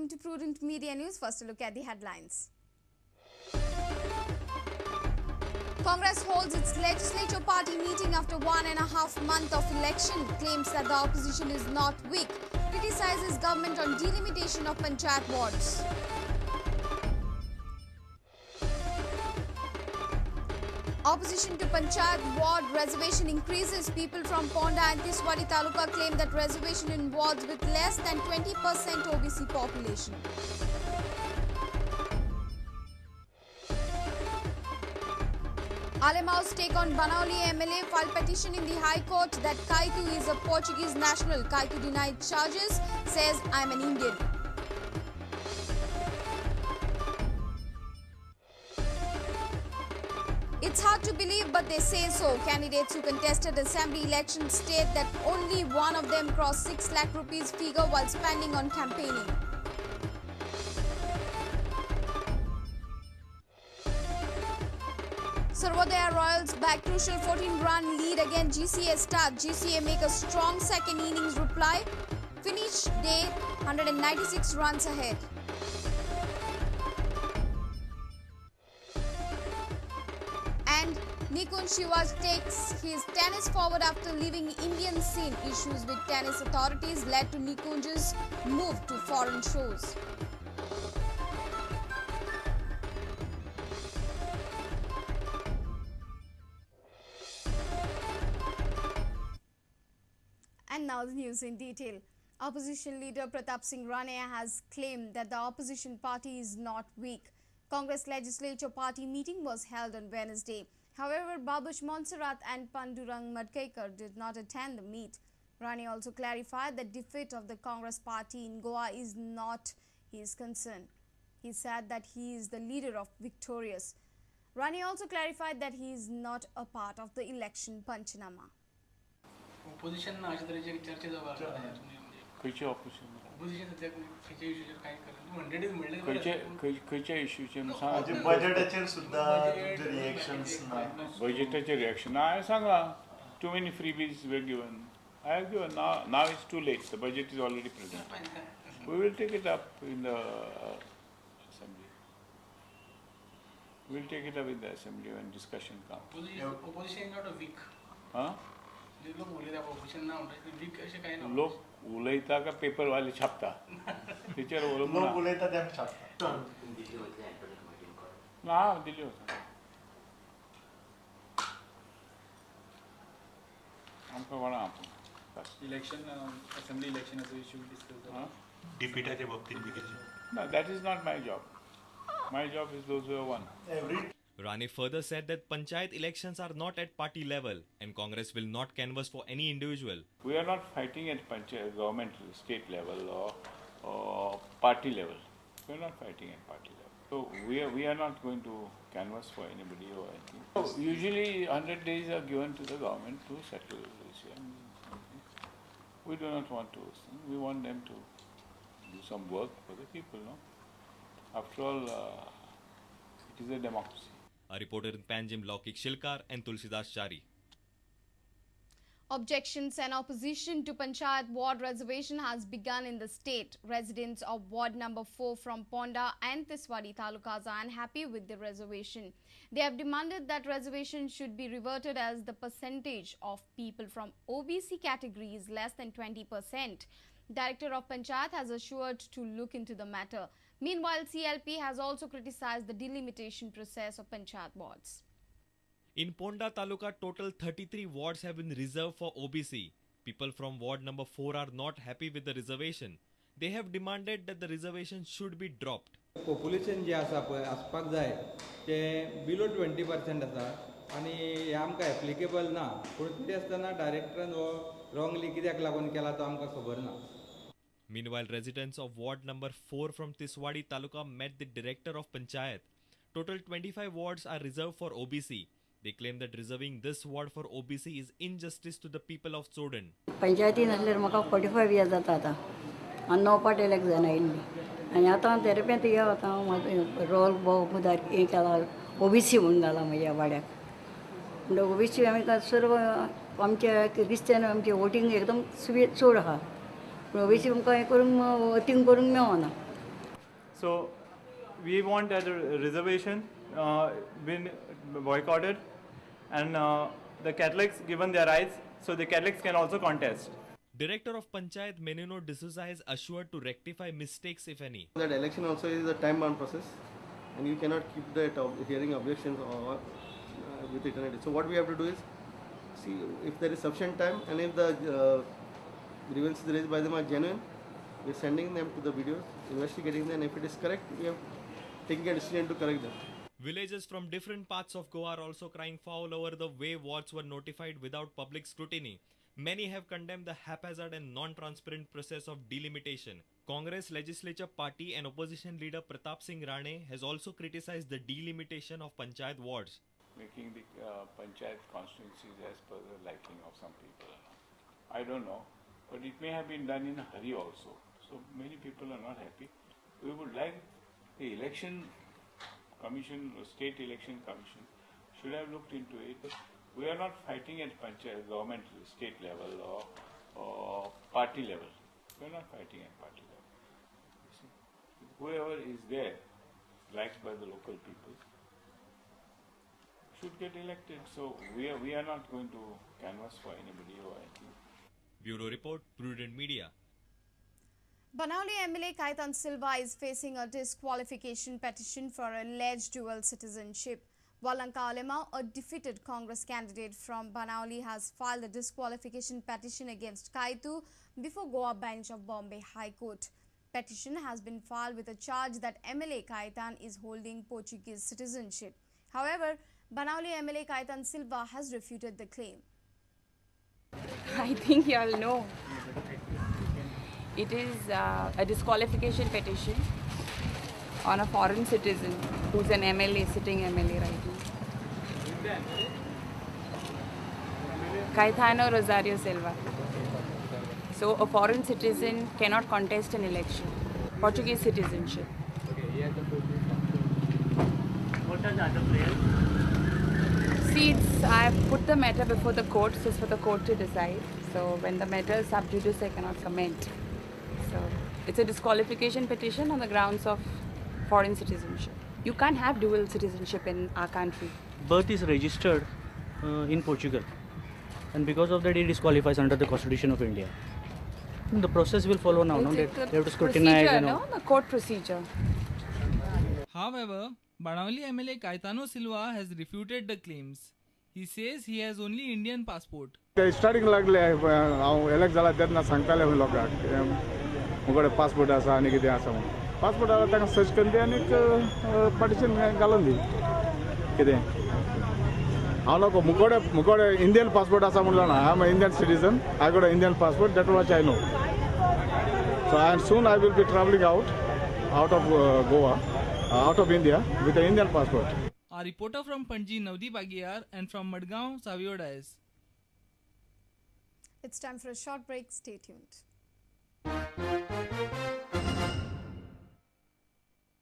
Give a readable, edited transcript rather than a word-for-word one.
Welcome to Prudent Media News. First, a look at the headlines. Congress holds its legislature party meeting after 1.5 months of election, claims that the opposition is not weak, criticizes government on delimitation of panchayat wards. Opposition to Panchayat ward reservation increases. People from Ponda and Tiswadi Taluka claim that reservation in wards with less than 20% OBC population. Alemao's take on Benaulim MLA filed petition in the High Court that Kaitu is a Portuguese national. Kaitu denied charges, says I'm an Indian. It's hard to believe, but they say so. Candidates who contested assembly elections state that only one of them crossed 6 lakh rupees figure while spending on campaigning. Sarvodaya Royals back crucial 14-run lead against GCA start. GCA make a strong second innings reply. Finish day 196 runs ahead. And Nikunj Siwach takes his tennis forward after leaving Indian scene. Issues with tennis authorities led to Nikunj's move to foreign shows. And now the news in detail. Opposition leader Pratap Singh Rane has claimed that the opposition party is not weak. Congress Legislature Party meeting was held on Wednesday. However, Babush Montserrat and Pandurang Madkaikar did not attend the meet. Rane also clarified that defeat of the Congress party in Goa is not his concern. He said that he is the leader of victorious. Rane also clarified that he is not a part of the election Panchanama. Opposition ना अशा तरेचे चर्चा जावपाक खंयचे opposition opposition सद्याक खंयच्या इश्यूचेर काय करना 100 is म्हणलें खंयचे खंयच्या इश्यूचेर म्हणजे बजेटाचेर सुद्धा तुमचे रिएक्शन्स ना. बजेटाचेर रिएक्शन हांवें सांगलां. Too many freebies were given. I have given. Now it's too late. The budget is already present. We will take it up in the assembly. We will take it up in the assembly when discussion comes. Opposition is not a weak. हां, लोक उलयता opposition ना म्हणटा week अशें कांय ना. लोक उलयता का पेपरवाले छापता तेचेर लोक उलयता ते छापता ना. हांव दिल्ली वता आमकां कोणा आपूण इलेक्शन असेंब्ली इलेक्शनाचो इश्यू डिस्कस जाला डिफिटाचे बाबतीत बी कितें ना. That is not my job. My job is those who have won. Every Rane further said that panchayat elections are not at party level and Congress will not canvass for any individual. We are not fighting at panchayat, government, state level or party level. We are not fighting at party level. So we are not going to canvass for anybody or anything. So usually 100 days are given to the government to settle this issue. We do not want to. We want them to do some work for the people, no? After all, it is a democracy. A reporter in Panjim, Laukik Shilkar and Tulsidas Chari. Objections and opposition to Panchayat ward reservation has begun in the state. Residents of ward number 4 from Ponda and Tiswadi talukas are unhappy with the reservation. They have demanded that reservation should be reverted as the percentage of people from OBC category is less than 20%. Director of Panchayat has assured to look into the matter. Meanwhile, CLP has also criticized the delimitation process of Panchayat wards. In Ponda Taluka, total 33 wards have been reserved for OBC. People from ward number 4 are not happy with the reservation. They have demanded that the reservation should be dropped. Population जे आसा पळय आसपाक जाय तें below 20% आसा आनी हें आमकां applicable ना. पूण तरी आसतना डायरेक्टरान हो रॉंगली कित्याक लागून केला तो आमकां खबर ना. Meanwhile, residents of ward number 4 from Tiswadi Taluka met the director of Panchayat. Total 25 wards are reserved for OBC. They claim that reserving this ward for OBC is injustice to the people of Chodan. पंचायतीन आसल्यार म्हाका 45 years जाता आतां आनी 9 पाट election आयिल्ली आनी आतां तेरेपेंत यो आतां म्हाजो रोल भोव मुदार हें केला ओबीसी म्हणून घाला म्हज्या वाड्याक. म्हणटा ओबीसी आमी सर्व आमच्या क्रिस्तियन आमचें वोटींग एकदम चड आहा. पूण ओबीसी आमकां हें करूंक वोटींग करूंक मेळना. So we want that reservation been boycotted and the Catholics given their rights so the Catholics can also contest. Director of Panchayat Menino D'Souza has assured to rectify mistakes if any. That election also is a time-bound process and you cannot keep that hearing objections or with eternity. So what we have to do is see if there is sufficient time and if the grievances raised by them are genuine, we are sending them to the videos, investigating them, and if it is correct, we are taking a decision to correct them. Villagers from different parts of Goa are also crying foul over the way wards were notified without public scrutiny. Many have condemned the haphazard and non-transparent process of delimitation. Congress Legislature Party and opposition leader Pratap Singh Rane has also criticized the delimitation of panchayat wards. Making the panchayat constituencies as per the liking of some people. I don't know, but it may have been done in a hurry also. So many people are not happy. We would like the election commission or state election commission should have looked into it. We are not fighting at panchayat, government, state level or party level. We are not fighting at party level. You see, whoever is there, liked by the local people, should get elected. So we are not going to canvass for anybody or anything. Bureau Report, Prudent Media. Benaulim MLA Caitan Silva is facing a disqualification petition for alleged dual citizenship. Valanka Alema, a defeated Congress candidate from Benaulim, has filed a disqualification petition against Caitu before Goa bench of Bombay High Court. Petition has been filed with a charge that MLA Caitan is holding Portuguese citizenship. However, Benaulim MLA Caitan Silva has refuted the claim. I think you all know. It is a disqualification petition on a foreign citizen who's an MLA, sitting MLA right now. Caetano Rosario Silva. So a foreign citizen cannot contest an election. Portuguese citizenship. What are the other players? See, I've put the matter before the court, so it's for the court to decide. So when the matter is sub judice, I cannot comment. So it's a disqualification petition on the grounds of foreign citizenship. You can't have dual citizenship in our country. Birth is registered in Portugal, and because of that he disqualifies under the Constitution of India. The process will follow now, no? They have to scrutinize. You know. No? The court procedure. However, Benaulim MLA Caetano Silva has refuted the claims. He says he has only Indian passport. Starting लागले हांव elect जाला तेन्ना सांगताले लोकांक मुगडे passport आसा आनी कितें आसा म्हणून. पासपोर्ट आसा तांकां सर्च करून दी आनी पार्टिशन घालून दी कितें. हांव नको मुकोडे मुकोडे इंडियन पासपोर्ट आसा म्हणून जाणा. I am Indian citizen, I got Indian passport, that much I know. So and soon I will be travelling out of Goa, out of India with an Indian passport. Our reporter from Panji, Navdeep Aguiar, and from Madgaon, Savio Dias. It's time for a short break. Stay tuned.